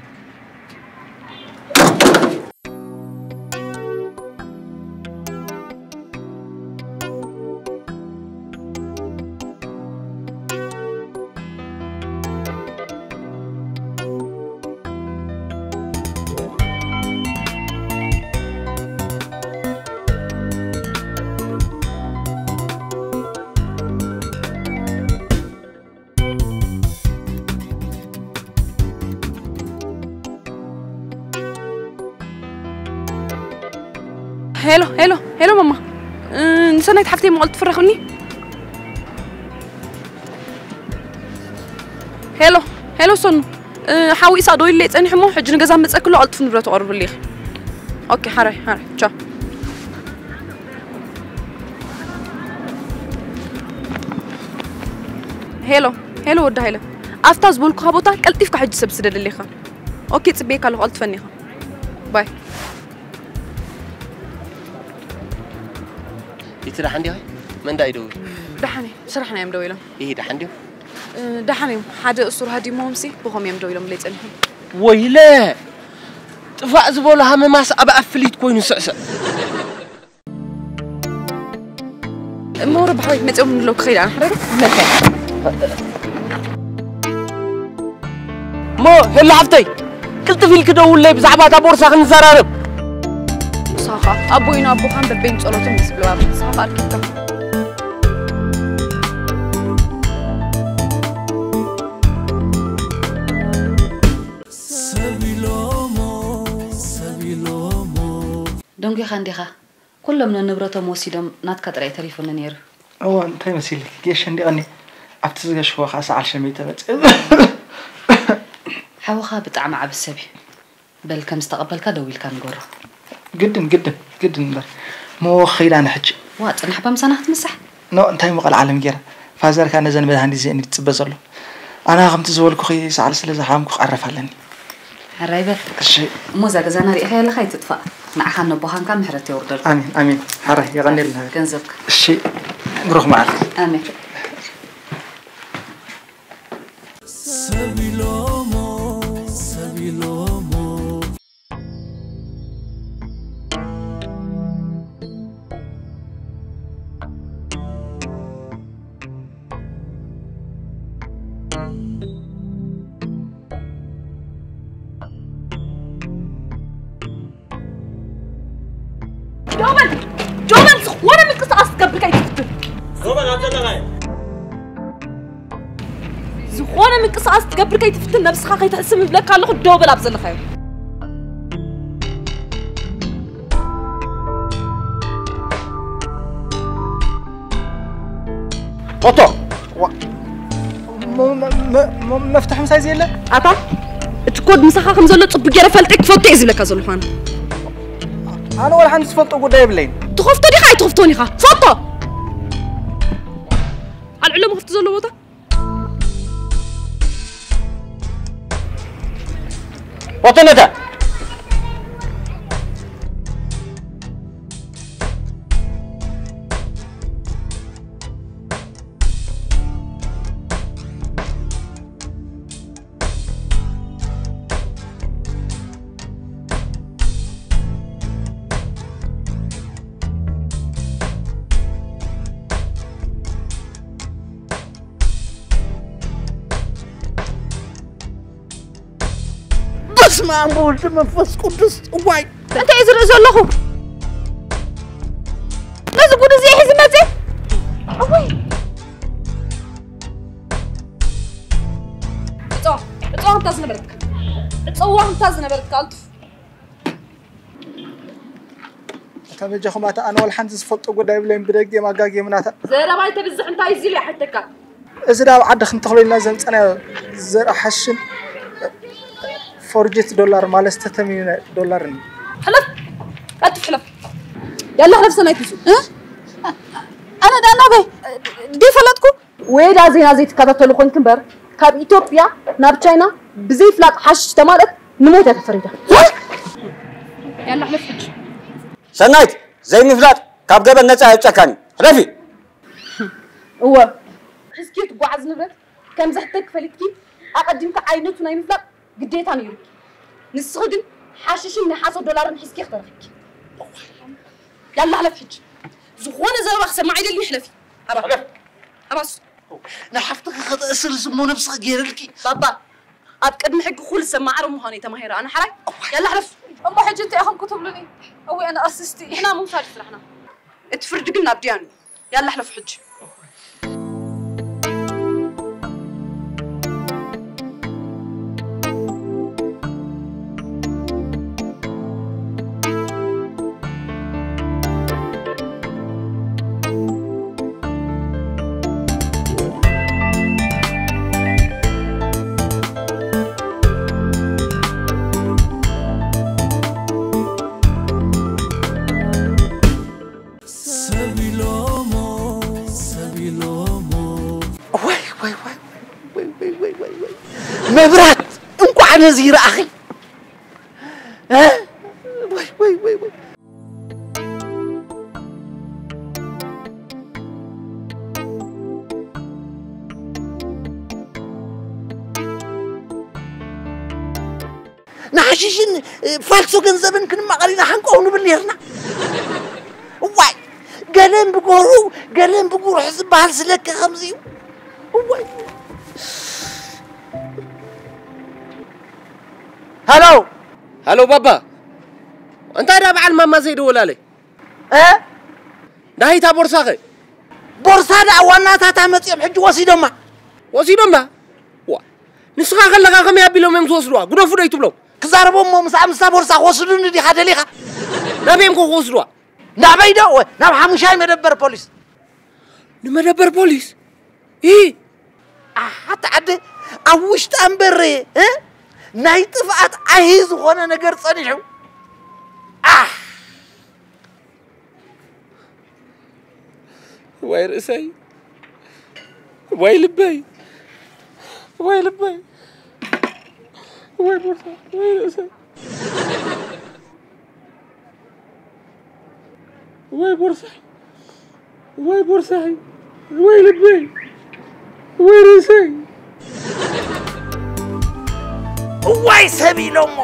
ሄሎ፣ ሄሎ፣ ሄሎ፣ ማማ። እ፣ ንሰናይት ሓፍተይ መቐልቲ ፍረኽኒ። ሄሎ፣ ሄሎ፣ ሶኑ። እ፣ ሓዊ ኢሳቕ ደዊሉለይ ጸኒሑ እሞ፣ ሕጂ ንገዛ መጸክሎ፣ ቀልጥፉ ንብረት ኣቕርብሉ ኢኺ። ኦኬ፣ ሓራይ፣ ሓራይ፣ ቻው። ሄሎ፣ ሄሎ፣ ወዲ ሃይለ። ኣብታ ዝበልኩኻ ቦታ፣ ቀልጢፍካ ሕጂ ሰብ ስደደለይ ኢኻ። ኦኬ፣ ጽበየካ ኣለኹ፣ ቀልጥፈኒ ኢኻ። ባይ። ኢቲ ደሓን ዲኺ? መን ደኣ ይደውል? ደሓን እየ። ስራሕና እዮም ደዊሎም። ኢሂ፣ ደሓን ድዩ? እ፣ ደሓን እዮም። ሓደ እሱር ሃዲሞምሲ ብኸም እዮም ደዊሎምለይ ጸኒሖም። ወይለ! ጥፋእ ዝበሉ ሃመማስ ኣብ ኣፍሊት ኮይኑ ስዕስዕ። እሞ ረብሓ ወይ መጺኦም ንብሎ ክኸይድ ኣነ ሓደ ዶ? መከ። እሞ ሄሎ ሓፍተይ፣ ቅልጥፍ ኢልኪ ደውለይ፣ ብዛዕባ እታ ቦርሳ ክንዘራረብ። ንስኻ ኣቦይን ኣቦኻን በበይኑ ጸሎቶም ምስ ብለዋ፣ ንስኻ ከኣ ኣርኪብካ። ሰብ ኢሎሞ፣ ሰብ ኢሎሞ። ደንጒኻ እንዲኻ? ኩሎም ንንብረቶም ወሲዶም፣ ናትካ ጥራይ ተሪፉኒ ነይሩ። እወ፣ እንታይ መሲልኪ? ጌሸ እንዲቐኒ ኣብቲ ዝገሽክዎ ኸዓ ሰዓል ሸሚተ መጺአ። ሓውኻ ብጣዕሚ ዓቢ ሰብ እዩ። በል፣ ከም ዝተቐበልካ ደዊልካ ንገሮ። ግድን፣ ግድን፣ ግድን እምበር። እሞ ኸይድ ኣነ ሕጂ። ዋ፣ ጽናሕ፣ እባ ምሳና ክትምሳሕ። ኖ፣ እንታይ እሞ ቀልዓለም ገይረ? ፋዘር ከኣ ነዘን መድሃኒት እዚአን እዩ ዝጽበ ዘሎ። ኣነ ከምቲ ዝበልኩኺ ሰዓል ስለ ዝሓመምኩ ክዕረፍ ኣለኒ። ሕራይ በል። እሺ። እሞ እዛ ገዛና ርኢኻያ ኣለኻ ኣይትጥፋእ። ንዓኻን ነቦኻን ከኣ ምሕረት የውርደልኩም። ኣሜን፣ ኣሜን። ሕራይ፣ የቐንየልና። ገንዘብካ። እሺ፣ ብሩኽ መዓልቲ። ኣሜን። ሰብ ኢሎሞ፣ ዝኾነ ምንቅስቃስ ትገብር ከይትፍትን ነብስኻ ከይትሕስም እብለካ ኣለኹ። ደው በል ኣብ ዘለኻዮ። ኦቶ ዋ- ሞ- መ- መ- መ- መፍትሒ ምሳይ ዘየለ ኣታ እቲ ኮድ ምሳኻ ከም ዘሎ ጽቡቅ ገይረ ፈልጠ ክፈቶ እየ ዝብለካ ዘለኹ ኣነ። ኣነ ወላ ሓንቲ ዝፈልጦ ጉዳይ የብለይን። ትኸፍቶ ዲኻ ኣይትኸፍቶን ኢኻ? ፈቶ። ኣልዕሎ መኽፍቲ ዘሎ ቦታ። ኦቶ ነታ በስመ ኣብ ወወልድ መንፈስ ቅዱስ። እዋይ እንታይ እየ ዝርኢ ዘለኹ? ነዚ ጉድ እዚ ሒዚ መፅእ። እዋይ እፅዋ እፅዋ እንታ ዝነበረትካ እፅዋ እንታ ዝነበረትካ ኣልጥፍ እታ በጃኹም ኣታ ኣነ ዋላ ሓንቲ ዝፈልጦ ጉዳይ የብለይን ብደጊኦም ኣጋጊዮምናታ። ዘረባ ኣይተብዝሕ እንታይ እዚሉ ይሓተካ። እዚ ዳ ኣብ ዓዲ ክንተኽሎ ኢልና ዘምፀናዮ ዘርኢ ሓሽን ፎርጅት ዶላር ማለት ዝተተምዩ ዶላር ኒ ሕለፍ ቀልጥፍ ሕለፍ ያላ ሕለፍ ሰናይት ንሱ ኣነ ዳና በይ ደይፈለጥኩ ወይ ዳ ዜና ዘይትከታተሉ ኮንክ እምበር ካብ ኢትዮጵያ ናብ ቻይና ብዘይፍላጥ ሓሽሽ ተማልእት ንሞት እያ ተፈሪዳ። ያላ ሕለፍ ሕጂ ሰናይት ዘይምፍላጥ ካብ ገበን ነፃ የውፀካን እዩ። ሕለፊ። እወ ሒዝኪ ትጓዓዝ ንብረት ከም ዘሕተክ ፈሊጥኪ ኣቐዲምካ ዓይነቱ ናይ ምፍላጥ ግዴታ ነይሩኪ። ንስኺ ግን ሓሽሽን ናይ ሓሶት ዶላርን ሒዝኪ ክተረኺኪ። ያላ ሕለፍ ሕጂ ዝኾነ ዘረባ ክሰማዕ ኣይደልን ሕለፊ። ኣባ ኣባስ ንሓፍትኺ ከተእስር ዝሞ ነብስኺ ገይረልኪ። ባባ ኣብ ቅድሚ ሕጊ ኩሉ ሰብ ማዕረ ምዃኑ እየ ተማሂረ ኣነ ሓራይ። ያላ ሕለፍ። እሞ ሕጂ እንታይ ኢኹም ክትብሉኒ? እወ ኣነ ኣስስቲ ንሕና ምውሳድ ስራሕና። እቲ ፍርዲ ግን ናብ ድያኑ። ያላ ሕለፍ ሕጂ። ሰብ ኢሎሞ ሰብ ኢሎሞ ወይ ወይ ወይ ወይ ወይ ወይ ወይ ወይ መብራት እንኳዕ ነዚ ይረኣኺ። እ? ወይ ወይ ወይ ወይ ንሓሽሽን ፋልሶ ገንዘብን ክንማቐል ኢና ሓንቀው ንብል ነርና። እዋይ ገለን ብጎሩ ገለን ብጉሩሕ ዝበሃል ስለከ ከምዚ እዩ። እዋይ ሃሎ ሃሎ ባባ እንታይ ዳ በዓል ማማ ዘይደወላለይ እ ናይታ ቦርሳኸ ቦርሳ ደኣ ዋናታታ መፂኦም ሕጂ ወሲዶማ። ወሲዶማ ዋ ንስኻ ከለኻ ከመይ ኣቢሎም እዮም ዝወስድዋ ግደፉ ዶ ይትብሎም ክዛረቦ እሞ ምስኣ ምስታ ቦርሳ ክወስዱኒ ዲኻ ደሊኻ? ናበይ እዮም ከ ክወስድዋ ናበይ ዶ ናብ ሓሙሻይ መደበር ፖሊስ ንመደበር ፖሊስ ኢ ኣሓቲ ዓደ ኣብ ውሽጣ እምበር እ ናይ ጥፍኣት ዓሂ ዝኾነ ነገር ጸኒሑ ኣሕ ወይ ርእሰይ ወይ ልበይ ወይ ልበይ ወይ ቦርሳ ወይ ርእሰይ ወይ ቦርሳይ ወይ ቦርሳይ ወይ ልበይ ወይ ርእሰይ እዋይ ሰብ ኢሎሞ